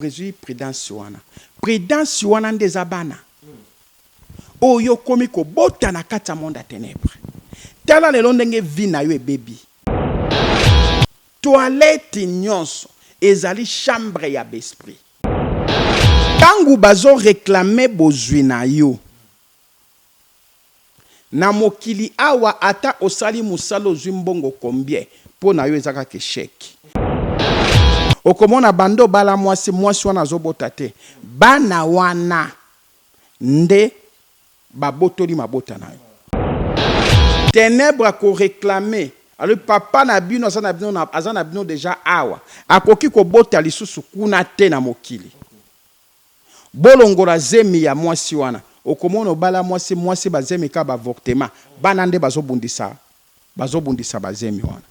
Ezwi prudence wana. Prudence wana nde eza bana oyo okomi kobota na kati ya monde ya tenebre. Tala lelo ndenge vie na yo ebebi. Toilette nyonso ezali chambre ya b'esprit. Tango bazo reclamer bozwi na yo na mokili awa ata osali musala ozwi mbongo combien po na yo eza kaka echec. Okomona banda obala mwasi, mwasi wana azobota te, bana wana nde babotoli mabota na yo. Tenèbres ako reclamer alobi papa na bino aza na bino aza na bino dejà awa akoki kobota lisusu kuna te na mokili. Bolongola zemi ya mwasi wana okomona obala mwasi mwasi ba zemi kaka ba avortement bana nde bazo bundisa bazo bundisa ba zemi wana.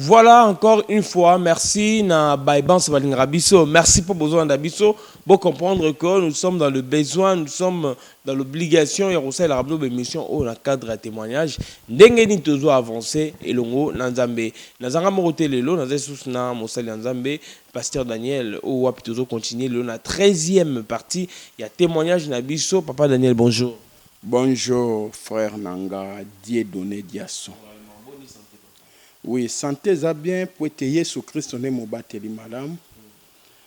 Voilà encore une fois merci na baye banso balingaka biso merci po bozolanda biso bo comprendre que nous sommes dans le besoin nous sommes dans l'obligation ya kosalelaka bino ba emission oyo na cadre ya témoignage ndenge nini tozo avancer elongo na Nzambe naza nga moko te lelo naza lisusu na mosali ya Nzambe pasteur Daniel oyo wapi tozo continuer lelo na 13e partie ya témoignage na biso papa Daniel bonjour. Bonjour frère na nga Dieudonne Diaso. Oui sante eza bien po ete Yesu Christo nde mobateli malamu.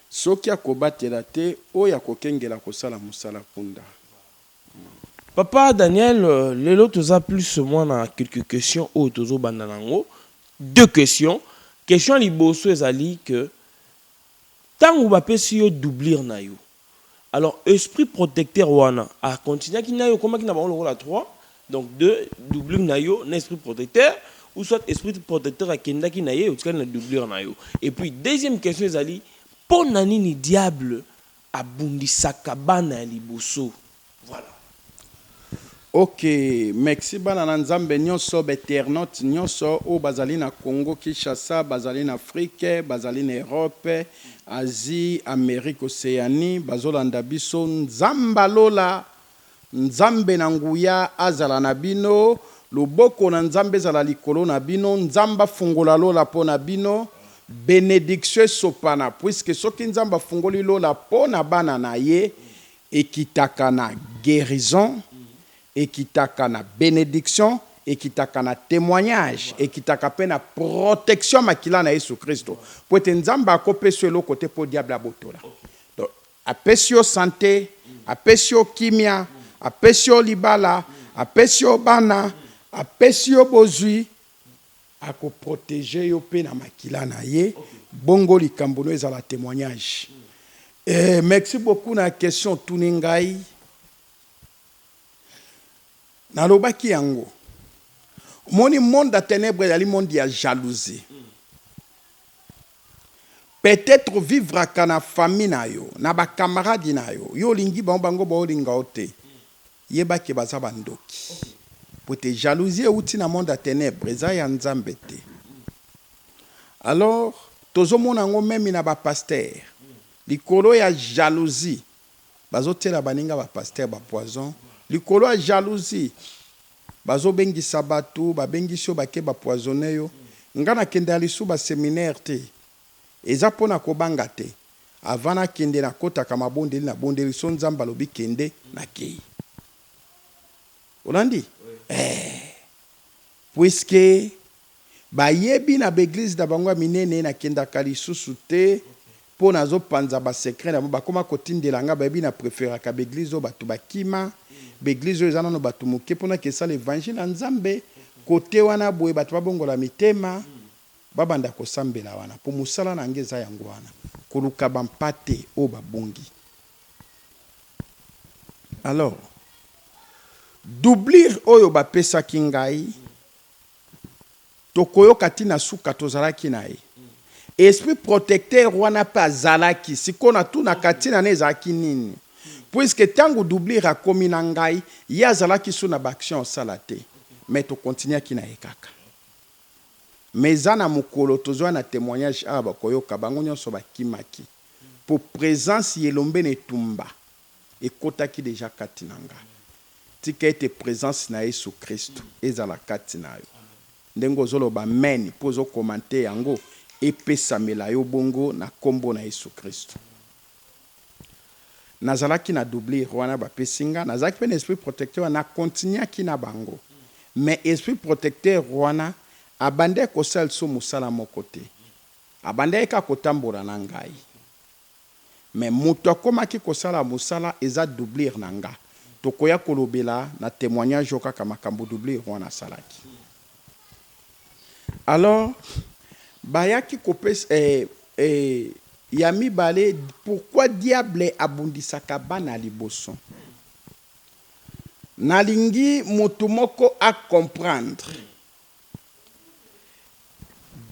Soki akobatela te, oyo akokengela akosala mosala punda. Papa Daniel lelo toza plus mwa na quelques questions oyo tozo banda na yango, deux questions, question ya liboso ezali que tango ba pesi yo doublure na yo alors esprit protecteur wana a continuaki nayo okomaki na bango lokola trois donc deux doublure na yo na esprit protecteur ou soit esprit protecteur akendaki na ye otikali na doublure na yo et puis deuxième question ezali mpo na nini diable abundisaka bana ya liboso voilà. Ok merci bana na nzambe nionso ba eternaute nionso oyo bazali na Congo Kinshasa bazali na Afrique bazali na Europe Asie Amerique Oceanie bazolanda biso nzambe alola nzambe na nguya azala na bino loboko na nzambe ezala likolo na bino nzambe afungola lola po na bino benediction esopana puisque soki nzambe afungoli lola po na bana na ye Ekitaka na guerison, ekitaka na benediction, ekitaka na temoignage, ekitaka pe na protection ya makila na Yesu Christo. Po ete Nzambe ako pesa yo eloko te po diable abotola. Donc apesi yo sante, apesi yo kimia, apesi yo libala, apesi yo bana, apesi yo bozui, ako proteger yo pe na makila na ye bongo likambo no ezala temoignage eh, merci beaucoup na question otuni ngai nalobaki yango omoni monde ya tenebre ezali monde ya jalousie peut-être ovivraka na famille na yo na ba camarade na yo yo olingi bango bango baolinga yo te Yeba ke baza ba ndoki. Po ete jalousie ewuti na monde ya tenèbres eza ya Nzambe te. Alors tozo mona yango meme na ba pasteurs likolo ya jalousie bazo tiela baninga ba pasteurs ba poison likolo ya jalousie bazo bengisa batu ba bengisi yo bake ba poisonne yo. Nga na kendaka lisusu ba seminaire te Eza pona kobanga te. Avant nakende nakotaka mabondeli na bondeli so nzambe alobi kende nakeyi. Olandi? Eeh puisque bayebi na ba eglise na bango ya minene nakendaka lisusu te po nazo panza ba secret na bango bakoma kotindela nga bayebi na preferaka ba eglise oyo batu bakima ba eglise oyo eza nanu batu muke po nake sala evangile ya nzambe cote wana boye batu babongola mitema Babanda kosambela wana, mpo mosala na ngai eza yango wana, koluka bampate oyo babungi. Alors, doublure oyo bapesaki ngai, tokoyoka ti na suka, tozalaki na ye. Esprit protecteur wana mpe azalaki. Sikoyo natunaka ntina na ye ezalaki nini? Puisque tango doublure akomi na ngai, ye azalaki su na ba actions osala te, mais to continuaki na ye kaka. Mais eza na mukolo tozoya na temoignage awa bakoyoka bango nionso bakimaki po presence y'elombe na etumba ekotaki dejà kati na nga. Tika ete presence na Yesu Christu ezala kati na yo. Ndenge ozoloba amen mpo ozo commenter yango, epesamela yo bongo na kombo na Yesu Kristo. Nazalaki na doublure wana bapesi nga, nazalaki mpe na esprit protecteur wana, na continuaki na bango. Mais esprit protecteur wana abandaki kosala lisusu mosala moko te. Abandaki kaka kotambola na ngai. Mais mutu akomaki kosala musala eza doublure na nga. Tokoya kolobela na temoignage oyo kaka makambu doublure wana asalaki. Alors bayaki kopesa eh, eh, ya mibale pourquoi diable abundisaka bana liboso? Nalingi mutu moko a comprendre.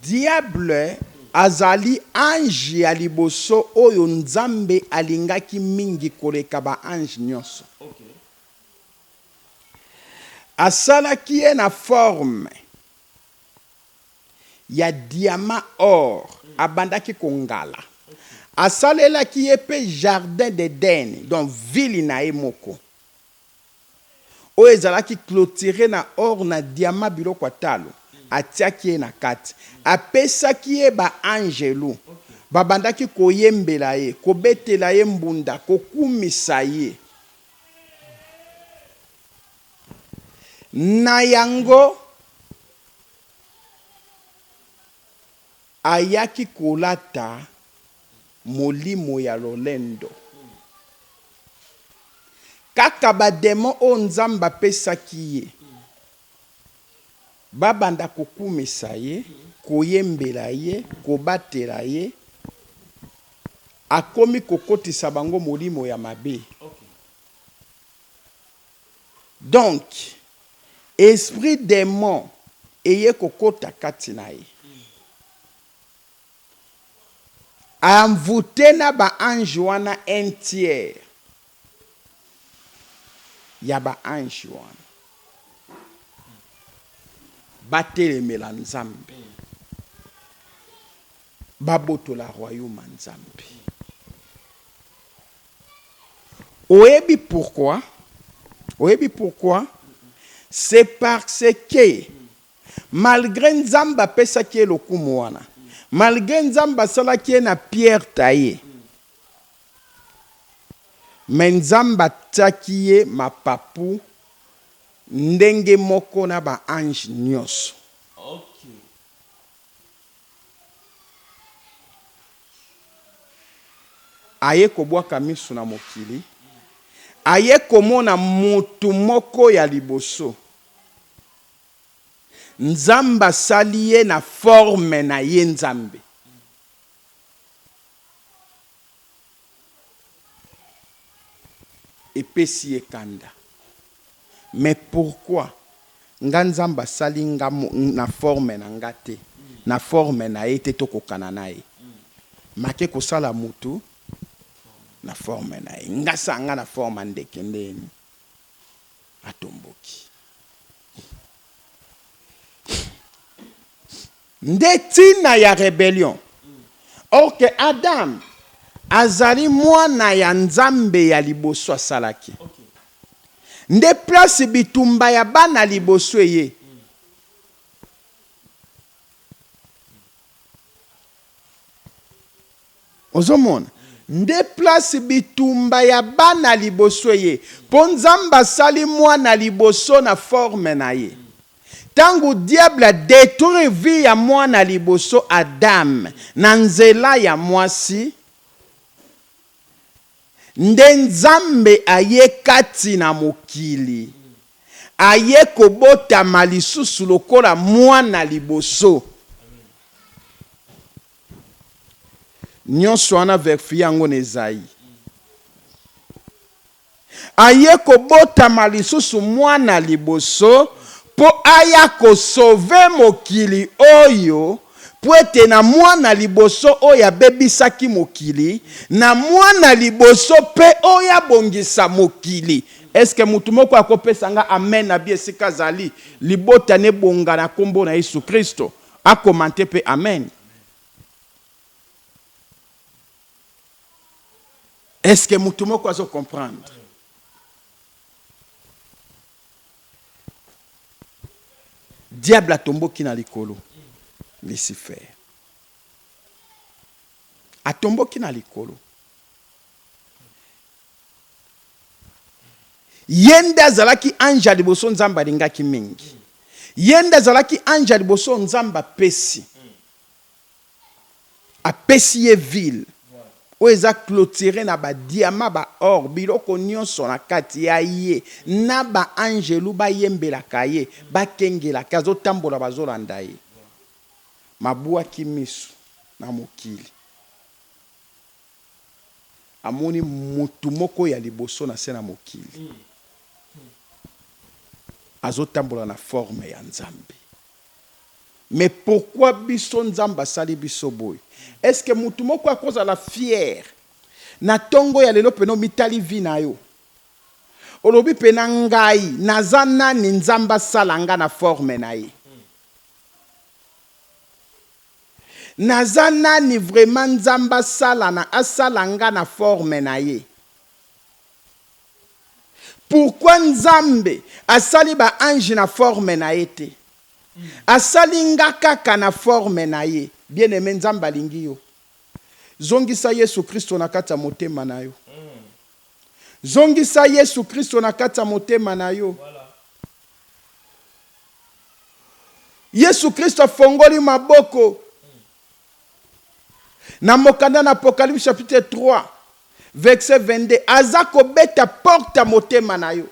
Diable azali ange ya liboso oyo Nzambe alingaki mingi koleka ba anges nionso. Asalaki ye na forme ya diamant or, abandaki kongala. Asalelaki ye pe jardin d'Eden, donc ville na ye moko. Oyo ezalaki cloture na or na diamant biloko ya talo, atiaki ye na kati. Apesaki ye ba anjelu, babandaki koyembela ye, kobetela ye mbunda, kokumisa ye. Na yango, ayaki kolata molimo ya lolendo. Kaka ba demons oyo Nzambe apesaki ye babanda kokumisa ye, koyembela ye, kobatela ye, akomi kokotisa bango molimo ya mabe. Donc esprit demon eye kokota kati na ye. A envouter na ba anges wana un tiers ya ba anges wana batelemela Nzambe, babotola royaume ya Nzambe. Oyebi pourquoi? Oyebi pourquoi? C'est parce que Malgre Nzambe apesaki ye lokumu wana, malgre Nzambe asalaki ye na pierre taillee, mais Nzambe atiaki ye mapapu ndenge moko na ba anges nionso. Aye kobwaka misu na mokili, aye komona mutu moko ya liboso Nzambe asali ye na forme na ye Nzambe. Epesi ye kanda. Mais pourquoi nga Nzambe asali nga na forme na nga te, na forme na ye te tokokana na ye. Make kosala mutu na forme na ye. Nga asala nga na forme ya ndeke ndeni? Atomboki. Nde tina ya rebellion. Or que Adam azali mwana ya Nzambe ya liboso asalaki. Nde place bitumba ya bana liboso eye. Ozo mona? Nde place bitumba ya bana liboso eye. Po Nzambe asali mwana liboso na forme na ye. Tango diable a detruire vie ya mwana liboso Adam na nzela ya mwasi, nde Nzambe aye kati na mokili, aye kobotama lisusu lokola mwana liboso. Nionso wana verifie yango na Esaïe. Aye kobotama lisusu mwana liboso mpo aya ko sauver mokili oyo mpo ete na mwana liboso oyo abebisaki mokili, na mwana liboso mpe oyo abongisa mokili. Est-ce que mutu moko akopesa nga amen na bi esika azali? Libota n'ebonga na kombo na Yesu Kristo. A commenter pe amen. Est-ce que mutu moko azo comprendre? Diable atomboki na likolo. Lucifer. Atomboki na likolo. Ye nde azalaki ange ya liboso Nzambe alingaki mingi. Ye nde azalaki ange ya liboso Nzambe apesi. Apesi ye ville oyo eza cloture na ba diamants, ba or, biloko nionso na kati ya ye na ba angelu bayembelaka ye, bakengelaka ye, azotambola bazolanda ye. Mabuaki misu na mokili. Amoni mutu moko ya liboso na se na mokili azotambola na forme ya Nzambe. Mais pourquoi biso Nzambe asali biso boye? Est ce que mutu moko akozala fier na tongo ya lelo pena omitali vie na yo olobi pena ngai naza nani Nzambe asala nga na forme na ye? Naza nani vraiment Nzambe asala na asala nga na forme na ye? Pourquoi Nzambe asali ba anges na forme na ye te? Asali nga kaka na forme na ye. Bien aime Nzambe alingi yo. Zongisa Yesu Christo na kati ya motema na yo. Zongisa Yesu Christo na kati ya motema na yo. Yesu Christo afongoli maboko. Na mokanda na Apocalypse chapitre 3 verset 22 aza kobeta porte ya motema na yo.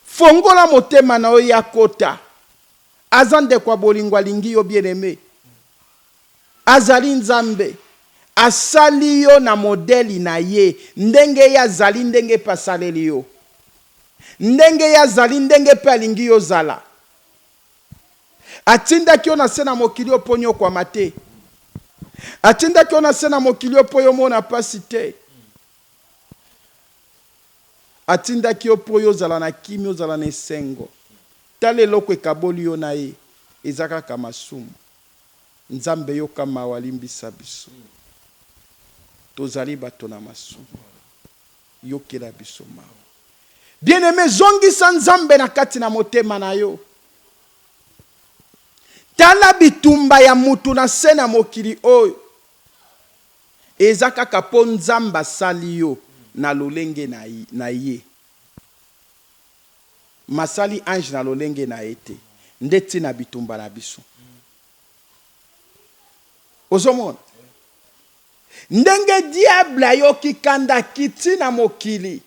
Fongola motema na yo ye akota. Aza ndeko ya bolingo alingi yo bien aime. Azali Nzambe. Asali yo na modèle na ye. Ndenge ye azali ndenge pe asaleli yo. Ndenge ye azali ndenge pe alingi yo ozala. Atindaki yo na se na mokili oyo mpo onyokwama te. Atindaki yo na se na mokili oyo mpo yo omona mpasi te. Atindaki yo mpo yo ozala na kimia, ozala na esengo. Tala eloko ekaboli yo na ye, eza kaka masumu. Nzambe yoka mawa, limbisa biso. Tozali bato na masumu. Yokela biso mawa. Bien aime, zongisa Nzambe na kati na motema na yo. Tala bitumba ya mutu na se na mokili oyo. Eza kaka po Nzambe asali yo na lolenge na ye. Masali ange na lolenge na ye te. Nde tina bitumba na biso. Ozomona? Ndenge diable ayoki kanda akiti na mokili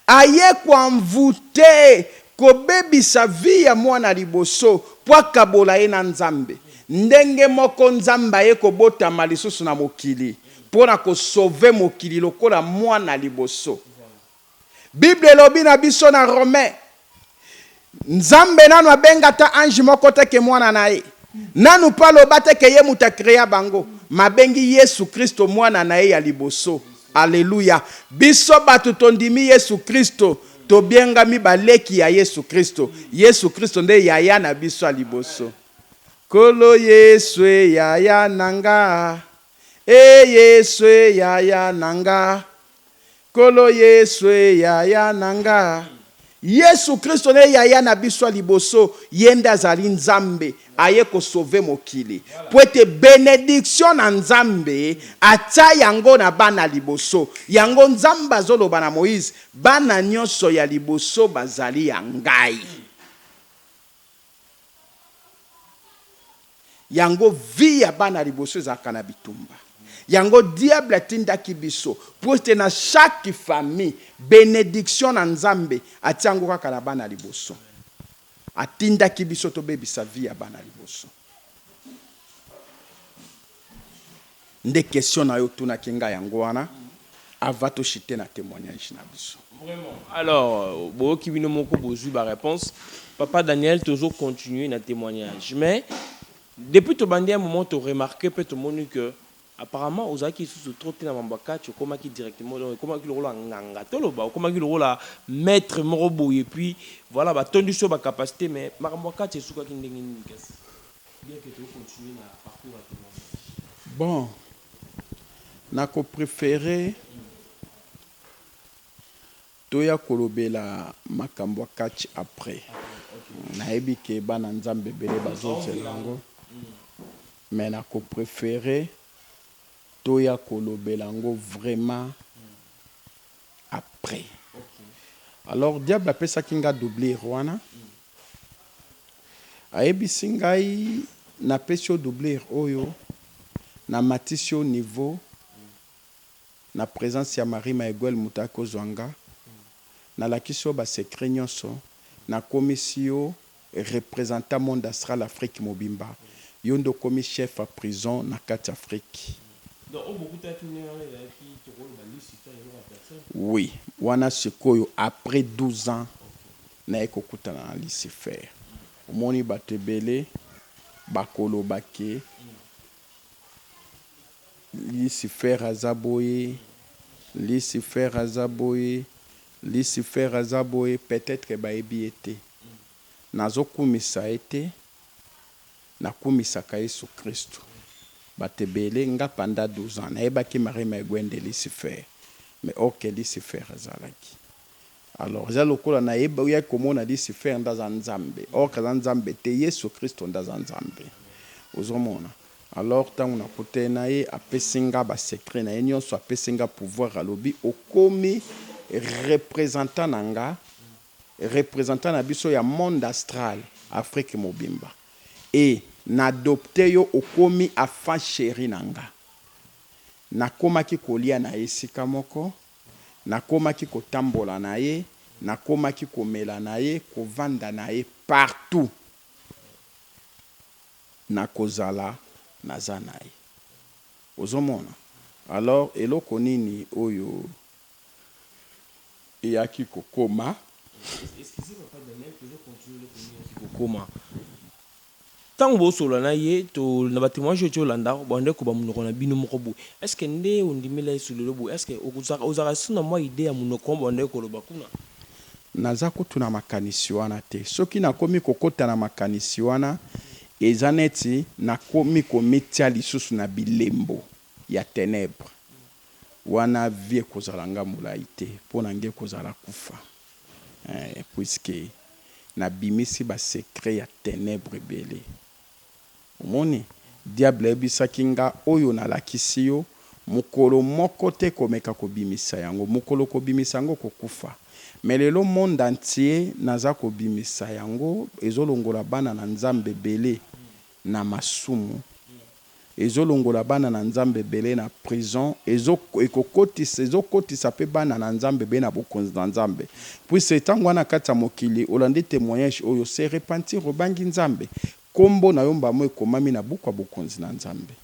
aye ko envouter kobebisa vie ya mwana liboso po akabola ye na Nzambe. Ndenge moko Nzambe aye kobotama lisusu na mokili pona ko sauver mokili lokola mwana liboso. Bible elobi na biso na Romain, Nzambe nanu abenga ata ange moko te ke mwana na ye. Nanu pe aloba te ke ye mutu a crea bango. Mais abengi Yesu Kristo mwana na ye ya liboso. Alleluia! Biso batu tondimi Yesu Kristo, tobiengami ba leki ya Yesu Kristo. Yesu Kristo nde yaya na biso ya liboso. Nkolo Yesu e yaya na nga, e Yesu e yaya na nga. Nkolo Yesu e yaya na nga. Yesu Kristo nde yaya na biso ya liboso, ye nde azali Nzambe, aye ko sauver mokili. Mpo ete benediction na Nzambe atia yango na bana liboso. Yango Nzambe azoloba na Moïse, bana nionso ya liboso bazali ya ngai. Yango vie ya bana liboso ezalaka na bitumba. Yango diable atindaki biso po ete na chaque famille benediction na Nzambe atia yango kaka na bana liboso. Atindaki biso tobebisa vie ya bana liboso. Nde question na yo otunaki nga yango wana avant to chuter na temoignage na biso. Vraiment alors boyoki bino moko bozui ba reponse papa Daniel tozo continuer na temoignage mais depuis tobandi un moment to remarquer pe tomoni que apparemment ozalaki lisusu trop te na mambo ya catch okomaki directement donc ekomaki lokola nganga toloba okomaki lokola maitre moko boye puis voilà batondisi yo ba capacite mais makambo ya catch esukaki ndenge nini kasi? Bien que to continuer na parcours ya temoignage. Toya kolobela makambo ya catch après. Nayebi ke bana Nzambe ebele bazozela yango, mais nako preferer toya kolobela yango vraiment après. Alors diable apesaki nga doublure wana, ayebisi ngai napesi yo doublure oyo, namatisi yo niveau na presence ya Marie Maiguel moto ayaki kozwa nga, nalakisi yo ba secrets nionso, nakomisi yo representant monde astral Afrique mobimba, yo nde okomi chef ya prison na kati ya Afrique. Donc oyo bokutaki nde wana ezalaki tokoloba Lucifer eloko ya personne? Oui, wana sikoyo après 12 ans naye kokutana na Lucifer. Omoni batu ebele bakoloba ke Lucifer aza boye, Lucifer aza boye, Lucifer aza boye, peut-etre bayebi ye te. Nazo kumisa ye te, nakumisaka Yesu Kristu. Bato ebele, nga pendant 12 ans, nayebaki Marie Maigwe nde Lucifer, mais or que Lucifer azalaki. Alors eza lokola nayaki komona Lucifer nde aza Nzambe, or que aza Nzambe te, Yesu Kristo nde aza Nzambe. Ozomona? Alors tango nakutani na ye, apesi nga ba secrets na ye nionso, apesi nga pouvoir, alobi okomi representant na nga, representant na biso ya monde astral, Afrique mobimba. Et n'adopter yo okomi enfant cheri na nga. Nakomaki kolia na ye esika moko, Nakomaki kotambola na ye, nakomaki komela na ye, kovanda na ye partout nakozala naza na ye. Ozomona? Alors eloko nini oyo eyaki kokoma? Excusez papa Daniel, tozo continuer eloko nini eyaki kokoma? Tango bosolola na ye to na ba temoignage oyo tolanda bande koba munoko na bino moko boye est ce que nde ondimela yesu lelo boye est ce que ozalaka lisusu na mwa idee ya munoko wana bande koloba kuna? Naza kutu na makanisi wana te. Soki nakomi kokota na makanisi wana, eza neti nakomi komitia lisusu na bilembo ya tenèbres. Wana vie ekozala nga molayi te, po na nga ekozala kufa. Eeh puisque na bimisi ba secret ya tenèbres ebele. Omoni? Diable ayebisaki nga oyo na lakisi yo, mokolo moko te komeka kobimisa yango. Mokolo okobimisa yango okokufa. Mais lelo monde entier naza kobimisa yango, ezo longola bana na Nzambe ebele na masumu. Ezo longola bana na nzambe ebele na prison ezo ekokotisa ezo kotisa pe bana na nzambe ebele na bokonzi na nzambe puisque tango wana kati ya mokili olandi temoignage oyo se repentir obangi nzambe kombo na yo mbamo ekomami na buku ya bokonzi na nzambe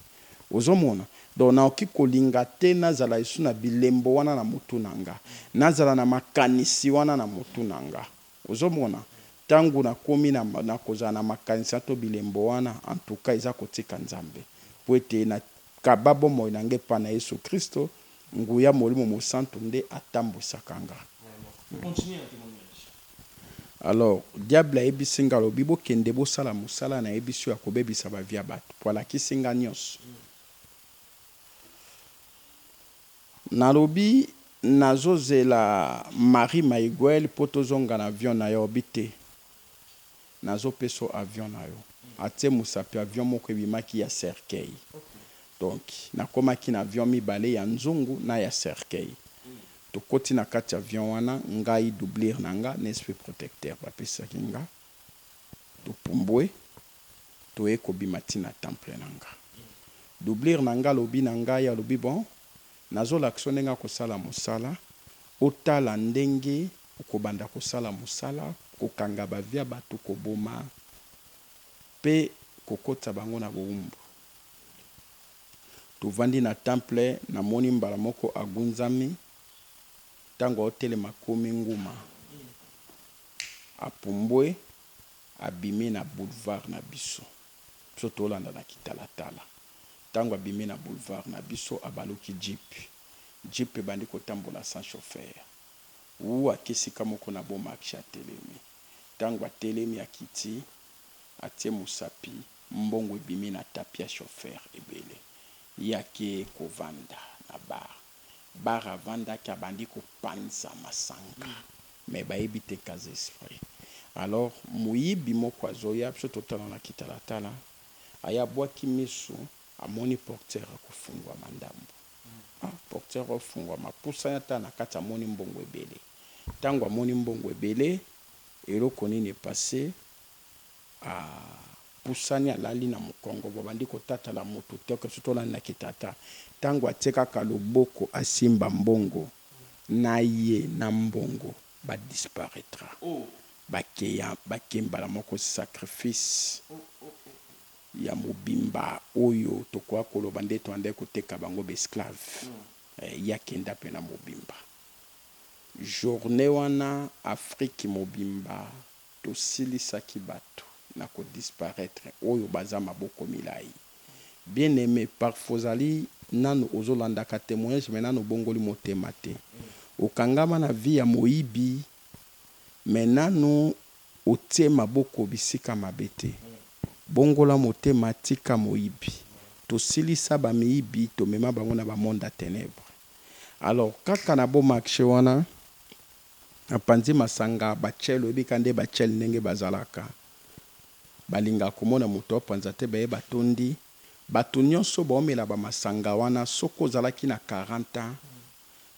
ozo mona donc nakoki kolinga te nazala lisusu na bilembo wana na mutu na nga nazala na makanisi wana na mutu na nga Ozo mona? Tangu na komi na na kozala na makanisi na to bilembo wana, en tout cas eza kotika Nzambe. Po ete na kaba bomoi na nga epa na Yesu Kristo, nguya Molimo Mosantu nde atambwisaka nga. Alors diable ayebisi nga alobi bokende bosala mosala nayebisi yo ya kobebisa ba vie ya batu po alakisi nga nionso. Nalobi nazo zela Marie Maiguel po tozonga na avion naye alobi te nazo peso avion nayo atie musapi avion moko ebimaki ya cercueil donc nakomaki na avion mibale ya nzungu na ya cercueil tokoti na kati ya avion wana ngai doublure na nga na esprit protecteur bapesaki nga topumbue toye kobima ti na temple na nga doublure na nga alobi na ngai alobi bon nazo lakisa yo ndenge ya kosala musala otala ndenge okobanda kosala musala kokanga ba vie ya batu koboma pe kokotisa bango na bowumbu tovandi na temple namoni mbala moko agunzami tango aotelema akomi nguma apumbue Abimi na boulevard na biso. Biso tolanda na kitalatala. Tango abimi na boulevard na biso, abaluki jeep. Jeep ebandi kotambola sans chauffeur. Wuu ake esika moko na Beau Marche atelemi. Tango atelemi akiti, atie mosapi, mbongo ebimi na tapis ya chauffeur ebele. Ye ake kovanda na bar. Bar avandaki abandi kopanza masanga mais bayebi te qu'aza esprit. Alors moyibi moko azoya, biso totala na kitalatala, aye abwaki misu, amoni portière kofungwama ndambo. Ah, portière ofungwama, apusani ata na kati, amoni mbongo ebele. Ntango amoni mbongo ebele, eloko nini epase? Apusani, alali na mokongo, babandi kotatala motu te, oke biso tolandi na kitata. Ntango atie kaka loboko asimba mbongo na ye, na mbongo badisparaîtra. Oh. Bakeya bake mbala moko, sacrifice ya mobimba oyo tokoka koloba nde toandaki koteka bango baesclave. Ye akenda mpe na mobimba. Journée wana, Afrique mobimba tosilisaki bato na kodisparaître oyo baza maboko milai. Bien aimé, parfois ozali nanu ozolandaka témoignage mais nanu obongoli motema te, okangama na vie ya moyibi mais nanu otie maboko bisika mabe te. Bongola motema, tika moyibi. Tosilisa bamiyibi, tomema bango na bamonde ya ténèbre. Alors kaka na bomarché wana, apanzi masanga, bachele, oyebika nde bachele ndenge bazalaka, balingaka komona moto apanza te. Baye batondi bato nyonso baomela bamasanga wana. Soki ozalaki na 40 ans,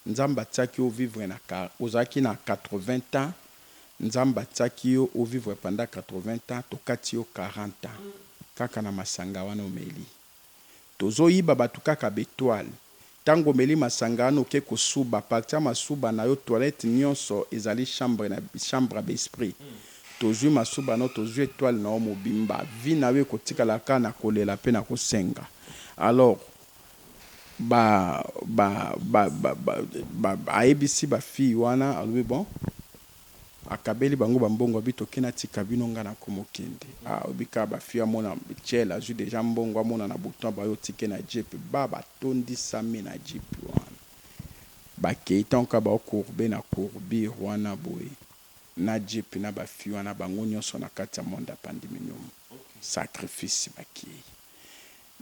Nzambe atiaki yo vivre na, ozalaki na 80 ans, Nzambe atiaki yo ovivre pendant 80 ans, tokati yo 40 ans kaka na masanga wana omeli. Tozoyiba bato kaka baétoile. Ntango omeli masanga wana, oke kosuba, partie ya masuba na yo, toilette nyonso ezali chambre na chambre ya baesprit. Tozwi masuba na yo, tozwi étoile na yo mobimba. Vie na yo ekotikala kaka na kolela mpe na kosenga. Alors ba ba ba ba ba ba ayebisi bafille wana, alobi bon, akabeli bango bambongo, abi toke, natika bino, nga nakomokende. Ah, oyebi kaka bafille, amona chel azwi déjà mbongo, amona na bouton bayo tike na jeep, ba batondisami na jeep wana, bakei. Ntango kaka baocourbe na courbure wana boye na jeep na bafille wana, bango nyonso na kati ya monde ya pandemonium, sacrifice, bakei.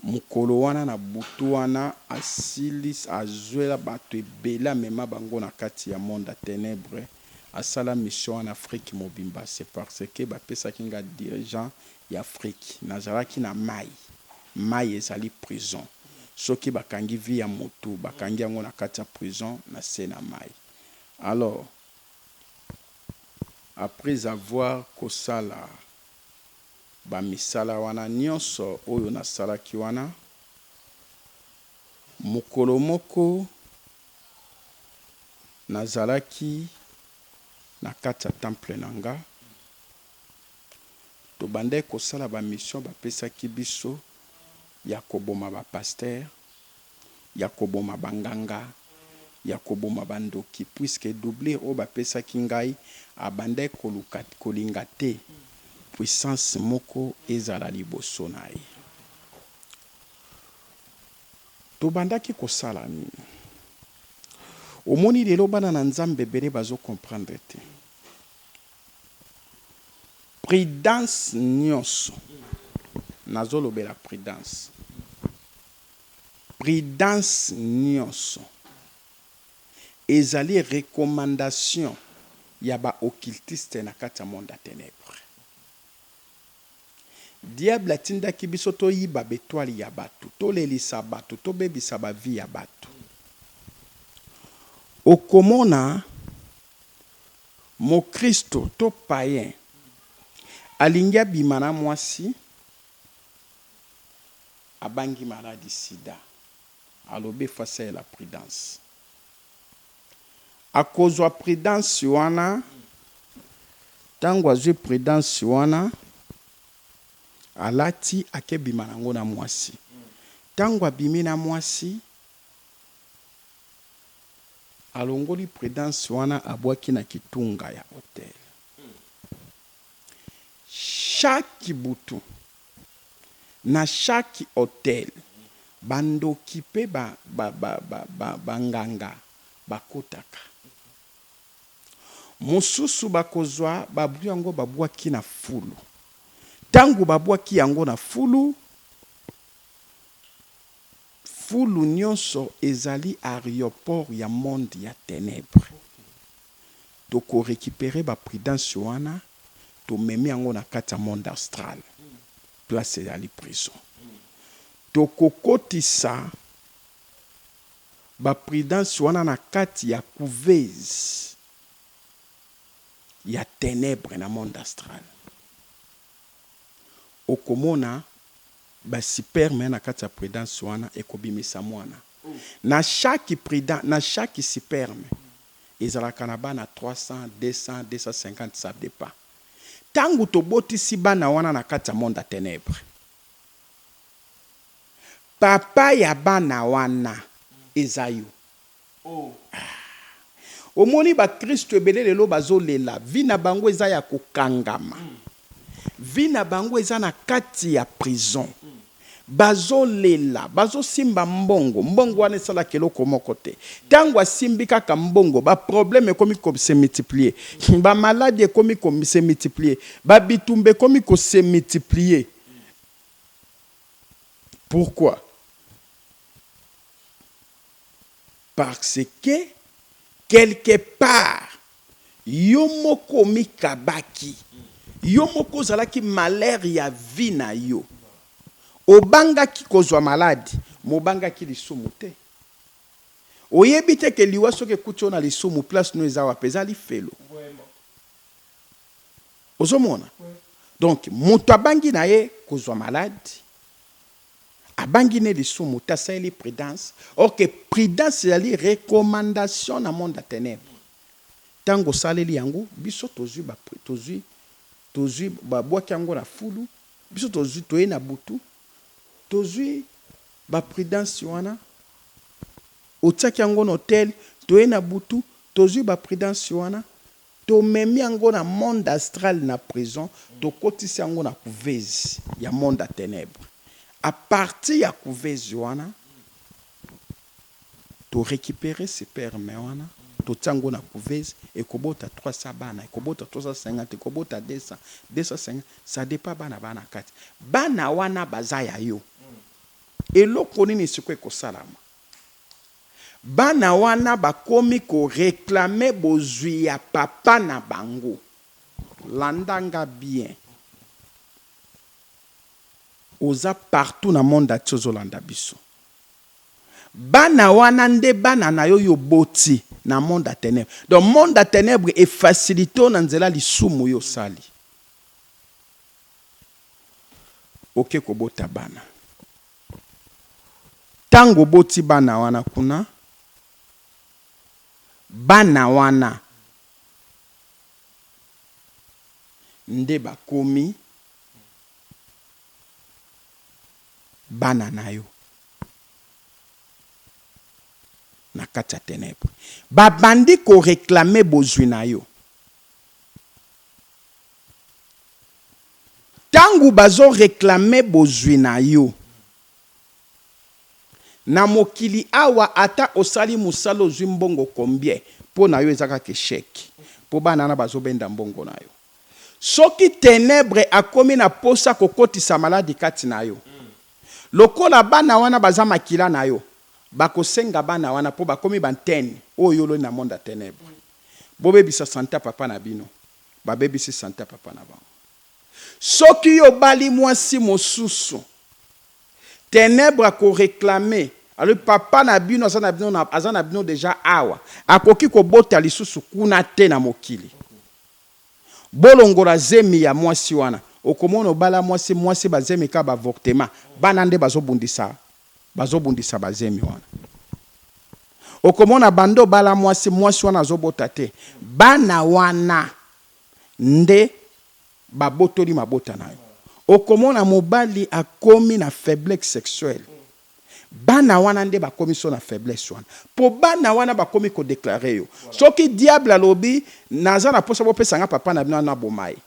Mokolo wana na butu wana, asili azwela bato ebele, amema bango na kati ya monde ya ténèbre, asala mission wana Afrique mobimba. C'est parce que bapesaki nga dirigeant ya Afrique. Nazalaki na mai, mai ezali prison. Soki bakangi vie ya motu, bakangi yango na kati ya prison na se na mai. Alors après avoir kosala bamisala wana nyonso oyo nasalaki wana, mokolo moko nazalaki na kati ya temple na nga, tobandaki kosala bamission bapesaki biso ya koboma bapasteur, ya koboma banganga, ya koboma bandoki, puisque doublure oyo bapesaki ngai abandaki koluka kolinga te puissance moko ezala liboso na ye. Tobandaki kosala nini? Omoni, lelo bana na Nzambe ebele bazocomprendre te. Prudence nyonso nazolobela, prudence, prudence nyonso ezali recommandation ya baoccultiste na kati ya monde ya ténèbre. Diable atindaki biso toyiba baétoile ya bato, tolelisa bato, tobebisa bavie ya bato. Okomona mokristo to païen alingi abima na mwasi, abangi maladi sida, alobi efo asalela prudence. Akozwa prudence wana. Ntango azwi prudence wana, alati, akebima nango na mwasi. Ntango abimi na mwasi, alongoli prudence wana, abwaki na kitunga ya hotel. Chaque butu na chaque hotel, bandoki mpe banganga bakotaka. Mosusu bakozwa babwi yango, babwaki na fulu. Ntango babwaki yango na fulu, Fulu nyonso ezali aeroport ya monde ya ténèbre. Tokorécupérer baprudence wana, tomemi yango na kati ya monde astral, place ezali prison. Tokokotisa baprudence wana na kati ya couveuse ya ténèbre na monde astral. Okomona basperme na kati ya prudence wana ekobimisa mwana. Na chaque prudence, na chaque sperme ezalaka na bana 300, 200, 250, ça dépend. Ntango tobotisi bana wana na kati ya monde ya ténèbre, papa ya bana wana eza yo. Omoni, bakristo ebele lelo bazolela, vie na bango eza ya kokangama, vie na bango eza na kati ya prison. Bazolela, bazosimba mbongo, mbongo wana esalaka eloko moko te. Ntango asimbi kaka mbongo, baproblème ekomi kose multiplier, bamaladi ekomi kose multiplier, babitumba ekomi kose multiplier. Pourquoi? Parce que quelque part yo moko omikabaki, yo moko ozalaki malheur ya vie na yo. Obangaki kozwa maladi, mobangaki lisumu te. Oyebi te ke liwa soki ekuti yo na lisumu, place no eza wapi? Eza lifelo. Ozomona, donc moto abangi na ye kozwa maladi, abangi ne lisumu te, asaleli prudence. Or que prudence ezali recommandation na monde ya ténèbre. Ntango osaleli yango, biso tozwi, tozwi, babwaki yango na fulu. Biso tozwi, toye na butu, tozwi baprudence wana. Otiaki yango na autel, toye na butu, tozwi baprudence wana, tomemi yango na monde astral, na prison, tokotisi yango na couveuse ya monde ya ténèbre. À partir ya couveuse wana, torécupérer sperme wana, totia yango na couveuse, ekobota 300 bana, ekobota 350, ekobota 200, 250, ça dépend bana bana kati. Bana wana baza ya yo. Eloko nini sikoyo ekosalama? Bana wana bakomi koréclamer bozwi ya papa na bango. Landanga bien, oza partout na monde ati ozolanda biso. Bana wana nde bana na yo, yo boti na monde ya ténèbre. Donc monde ya ténèbre efacilité oyo na nzela lisumu yo osali, oke kobota bana. Ntango oboti bana wana kuna, bana wana nde bakomi bana na yo na kati ya ténèbre. Babandi koréclamer bozwi na yo. Ntango bazoréclamer bozwi na yo na mokili awa, ata osali mosala, ozwi mbongo combien, mpo na yo eza kaka échec, mpo bana wana bazobenda mbongo na yo. Soki ténèbre akomi na posa kokotisa maladi kati na yo, lokola bana wana baza makila na yo, bakosenga bana wana, mpo bakomi bantene oyo oloni na monde ya ténèbre. Bobebisa santé ya papa na bino, babebisi santé ya papa na bango. Soki yo obali mwasi mosusu, ténèbre akoréclamer: alobi papa na bino aza na bino, aza na bino déjà awa, akoki kobota lisusu kuna te na mokili, bolongola zemi ya mwasi wana. Okomona obala mwasi, mwasi bazemi kaka baavortement, bana nde bazobundisa, bazobundisa bazemi wana. Okomona bando obala mwasi, mwasi wana azobota te, bana wana nde babotoli mabota na yo. Okomona mobali akomi na faiblesse sexuelle, bana wana nde bakomi so na faiblesse wana, mpo bana wana bakomi kodéclarer yo. Soki diable alobi: naza na mposa bopesa nga papa na bino wana, boma ye,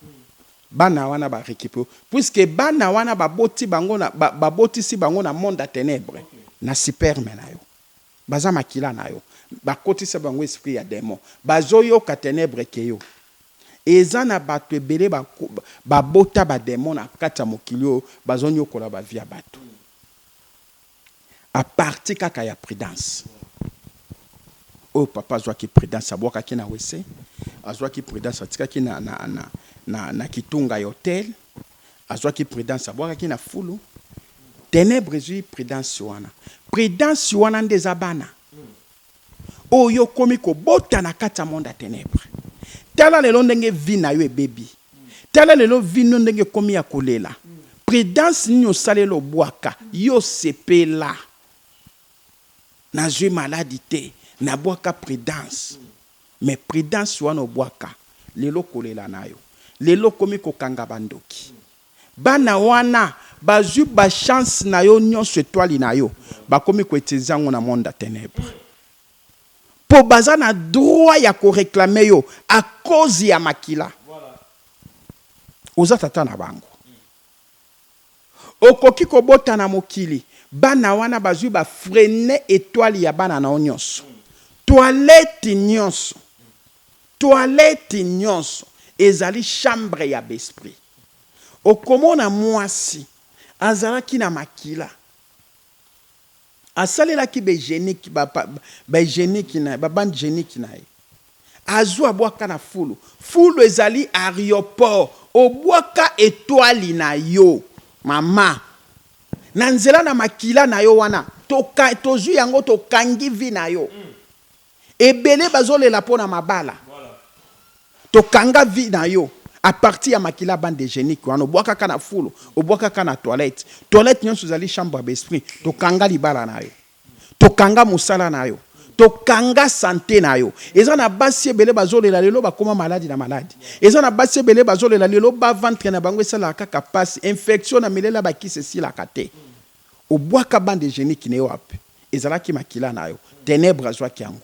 bana wana barécupérer, puisque bana wana baboti bango na, babotisi bango na monde ya ténèbre, na sperme na yo, baza makila na yo, bakotisa bango esprit ya démon, bazoyoka ténèbre ke yo. Eza na bato ebele babota badémon na kati ya mokili oyo, bazonyokola bavie ya bato. À partir kaka ya prudence oyo papa azwaki, prudence abwakaki na WC, azwaki prudence atikaki na kitunga ya hotel, azwaki prudence abwakaki na fulu. Ténèbre ezwi prudence wana. Prudence wana nde eza bana oyo okomi kobota na kati ya monde ya ténèbre. Tala lelo ndenge vie na yo ebebi. Tala lelo vie no ndenge ekomi ya kolela. Prudence nini osalela obwaka? Yo sepela, nazwi maladie te, nabwaka prudence. Mais prudence wana obwaka, lelo kolela na yo, lelo okomi kokanga bandoki. Bana wana bazwi bachance na yo nyonso, étoile na yo, bakomi koutiliser yango na monde ya ténèbre, mpo baza na droit ya koréclamer yo à cause ya makila. Oza tata na bango, okoki kobota na mokili. Bana wana bazwi, bafreiner étoile ya bana na yo nyonso. Toilette nyonso, toilette nyonso ezali chambre ya baesprit. Okomona mwasi azalaki na makila, asalelaki bahygiénique, bahygiénique na babande hygiénique na ye, azwa, abwaka na fulu. Fulu ezali aéroport. Obwaka étoile na yo, mama, na nzela na makila na yo wana. Tozwi yango, tokangi vie na yo. Ebele bazolela mpo na mabala. Tokanga vie na yo à partir ya makila, bande hygiénique wana obwakaka na fulu, obwakaka na toilette. Toilette nyonso ezali chambre ya baesprit. Tokanga libala na yo, tokanga mosala na yo, tokanga santé na yo. Eza na basi ebele bazolela lelo, bakóma maladie na maladie. Eza na basi ebele bazolela lelo, baventre na bango esalaka kaka pasi, infection na milela, bakisi esilaka te. Obwaka bande hygiénique na yo wapi? Ezalaki makila na yo. Ténèbre azwaki yango.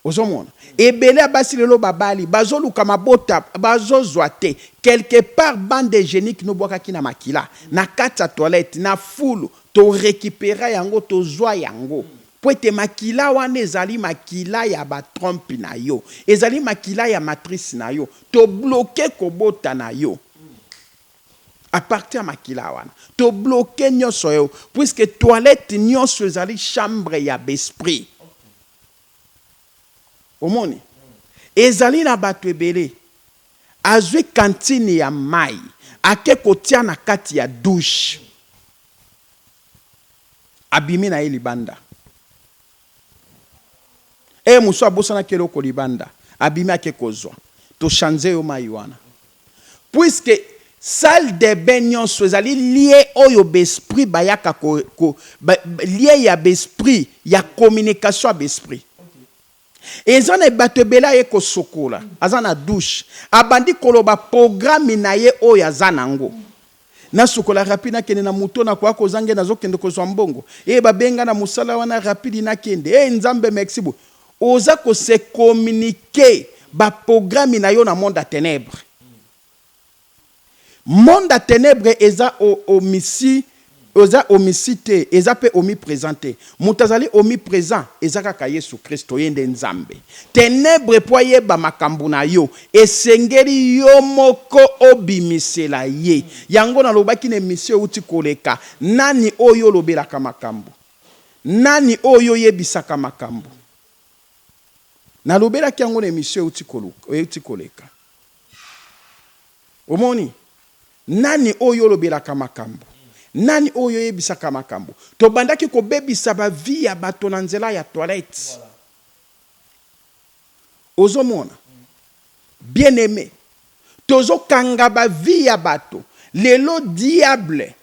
Ozomona ebele ya basi lelo babali, bazoluka mabota, bazozwa te. Quelque part bande hygiénique nobwakaki na makila na kati ya toilette, na fulu, torécupéra yango, tozwa yango, po ete makila wana ezali makila ya batrompe na yo, ezali makila ya matrice na yo. Tobloquer kobota na yo à partir ya makila wana. Tobloquer nyonso yo, puisque toilette nyonso ezali chambre ya baesprit. Omoni, ezali na bato ebele azwi kantine ya mai, ake kotia na kati ya douche, abimi na ye libanda. E mosu abosanaki eloko libanda, abimi, ake kozwa. Tochanger yo mai wana, puisque salle de bain nyonso ezali lieu oyo baesprit bayaka lieu ya baesprit, ya communication ya baesprit. Eza na bato ebele aye kosokola, aza na douche, abandi koloba programme na ye oyo aza nango: nasukola rapide, nakende na moto, nakoya kozange, nazokende kozwa mbongo e babenga na mosala wana, rapide nakende. E Nzambe, merci. Bo oza kose communiquer baprogramme na yo na monde ya ténèbre. Monde ya ténèbre eza omniscient, eza omniscient te, eza mpe omniprésent te. Moto azali omniprésent eza kaka Yesu Kristo, ye nde Nzambe. Ténèbre, mpo ayeba makambo na yo, esengeli yo moko obimisela ye yango. Nalobaki na émission euti koleka: nani oyo olobelaka makambo? Nani oyo oyebisaka makambo? Nalobelaki yango na émission euti koleka. Omoni, nani oyo olobelaka makambo? Nani oyo oyebisaka makambo? Tobandaki kobebisa bavie ya bato na nzela ya toilette. Ozomona, bien aimé, tozokanga bavie ya bato. Lelo diable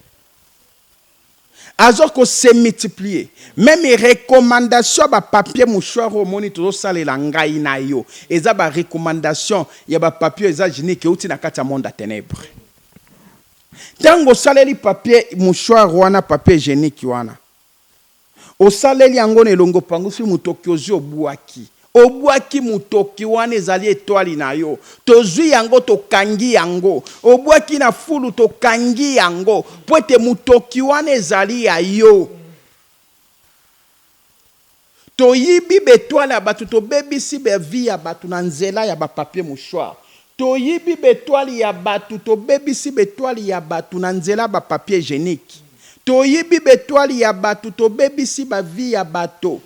aza kose multiplier. Même recommandation ya bapapier mouchoir oyo omoni tozosalela ngai na yo, eza barecommandation ya bapapier eza hygiénique, euti na kati ya monde ya ténèbre. Ntango osaleli papier mouchoir wana, papier hygiénique wana, osaleli yango na elongo, opangusi motoki, ozwi, obwaki, obwaki motoki wana, ezali étoile na yo. Tozwi yango, tokangi yango. Obwaki na fulu, tokangi yango, mpo ete motoki wana ezali ya yo. Toyibi baétoile ya bato, tobebisi bavie ya bato na nzela ya bapapier mouchoir. Toyibi baétoile ya bato, tobebisi baétoile ya bato na nzela ya bapapier hygiénique. Toyibi b'etoile ya batu, tobebisi ba vie ya bato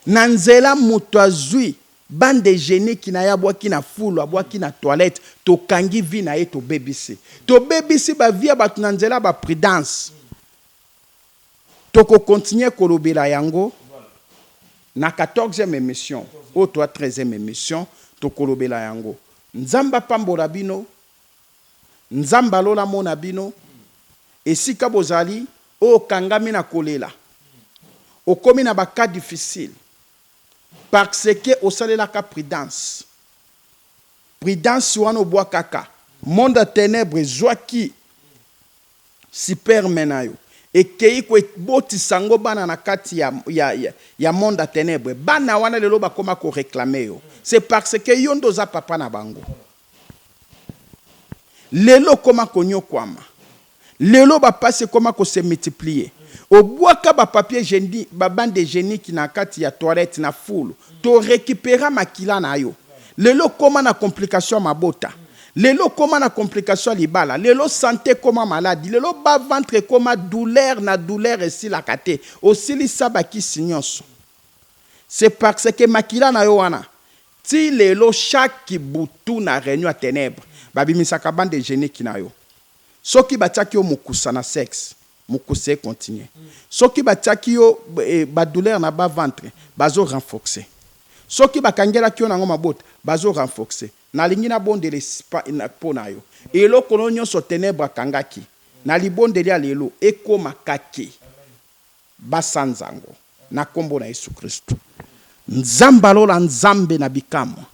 na nzela mutu azui bande hygienique na ye abwaki na fulu, abwaki na toilette, tokangi vie na ye tobebisi. Tobebisi ba vie ya batu na nzela ya ba prudence. Toko continuer kolobela yango na 14e emission oyo toa 13e emission tokolobela yango. Nzambe apambola bino. Nzambe ya lola amona bino esika bozali oyo okangami na kolela okomi na ba cas difficile parce que osalelaka prudence prudence wana obwakaka monde ya tenèbres ezwaki Sperme na yo ekeyi ko botisa ngo bana na kati ya ya ya monde ya tenèbres. Bana wana lelo bakoma ko reclamer yo. C'est parce que yo nde oza papa na bango. Lelo okoma konyokwama. Lelo ba pasi ekoma ko se multiplier. Obwaka ba papier hygienique, ba bande hygienique na kati ya toilette na fulu. To recupera makila na yo. Lelo okoma na complication ya mabota. Lelo okoma na complication ya libala, lelo sante ekoma maladi, lelo bas ventre ekoma douleur na douleur esilaka te, osilisa ba kisi nionso. C'est parce que makila na yo wana ti lelo chaque butu na reunion ya tenèbres ba bimisaka bande hygienique na yo. Soki batiaki yo mukusa na sexe, mukusa e continuer. Soki batiaki yo ba douleur na bas ventre, bazo renforcer. Soki bakangelaki yo nango mabota, bazo renforcer. Nalingi nabondela mpo na yo. Eloko no nyonso tenebre akangaki, na libondeli ya lelo, ekoma kake. Basanza yango, na Nkombo na Yesu Kristo. Nzambe ya Lola, Nzambe na bikamwa.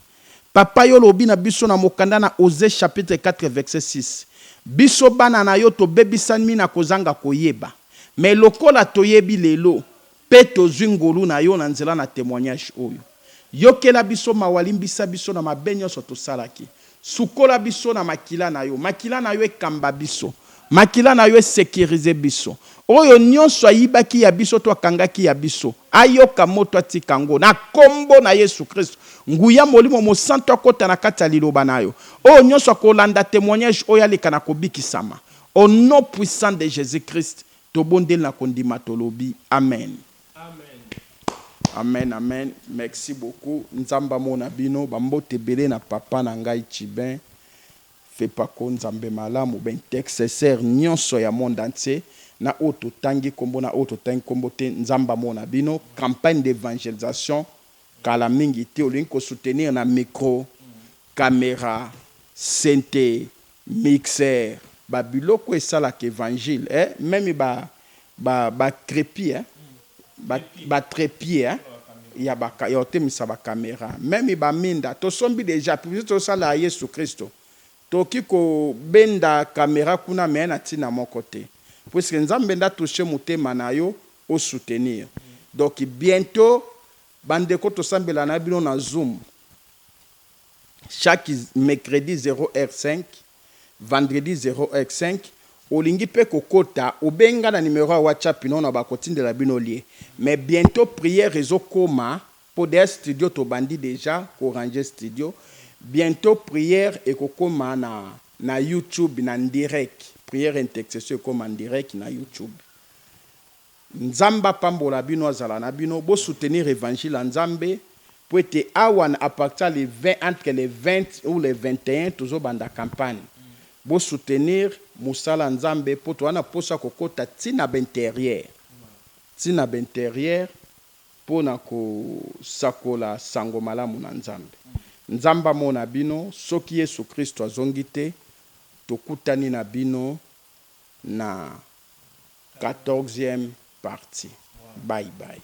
Papa, Yo olobi na biso na mokanda na Osee chapitre 4 verset 6, Biso bana na Yo tobebisami na kozanga koyeba. Mais lokola toyebi lelo, Pe tozui ngolu na yo na nzela na temoignage oyo. Yokela biso mawa limbisa biso na mabe nionso tosalaki. Sukola biso na makila na yo. Makila na yo ekamba biso. Makila na yo e securiser biso. Oyo nionso ayibaki ya biso to akangaki ya biso, ayoka moto atika yango na kombo na Yesu Christo. Nguya Molimo Mosantu akota na kati ya liloba na yo. Oyo nionso akolanda temoignage oyo aleka na kobikisama. Au nom puissant de Jesus Christ, Tobondeli na kondima tolobi amen. Amen amen merci beaucoup nzambe amona bino ba mbote ebele na papa na ngai chibin fepako nzambe malamu ba intercesseur nionso ya monde entier na oyo totangi kombo na oyo totangi kombo te nzambe amona bino campagne d'evangelisation kala mingi te olingi ko soutenir na micro camera sente Mixeur ba biloko esalaka evangile eh meme ba ba ba trepied eh ba ba trepied eh ya ba ya kotemisa ba camera meme ba minda tosombi dejà publicite tosala ya yesu christo tokoki kobenda camera kuna mais na tina moko te puisque nzambe nde a touche motema na yo o soutenir donc bientot ba ndeko tosambela na bino na zoom. Chaque mercredi 0 heure 5, vendredi 0 heure 5, olingi pe kokota obenga na numero ya WhatsApp no na bakotindela bino lien. Mais bientot prière ezokoma po dejà studio tobandi dejà ko ranger studio, bientot prière ekokoma na na YouTube na ndirect, prière intercession ekoma en direct na YouTube. Nzambe apambola bino azala na bino bo soutenir evangile ya nzambe po ete awa na a partir ya le 20 entre le 20 ou le 21 tozo banda campagne bo soutenir mosala ya nzambe po toza na posa kokota ti na ba interieur ti na ba interieur po na kosakola sango malamu na nzambe nzambe amona bino soki yesu christo azongi te tokutani na bino na 14e partie bye bye.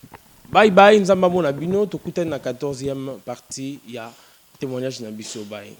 Bye bye nzambe amona bino tokutani na 14e partie ya temoignage na biso bye.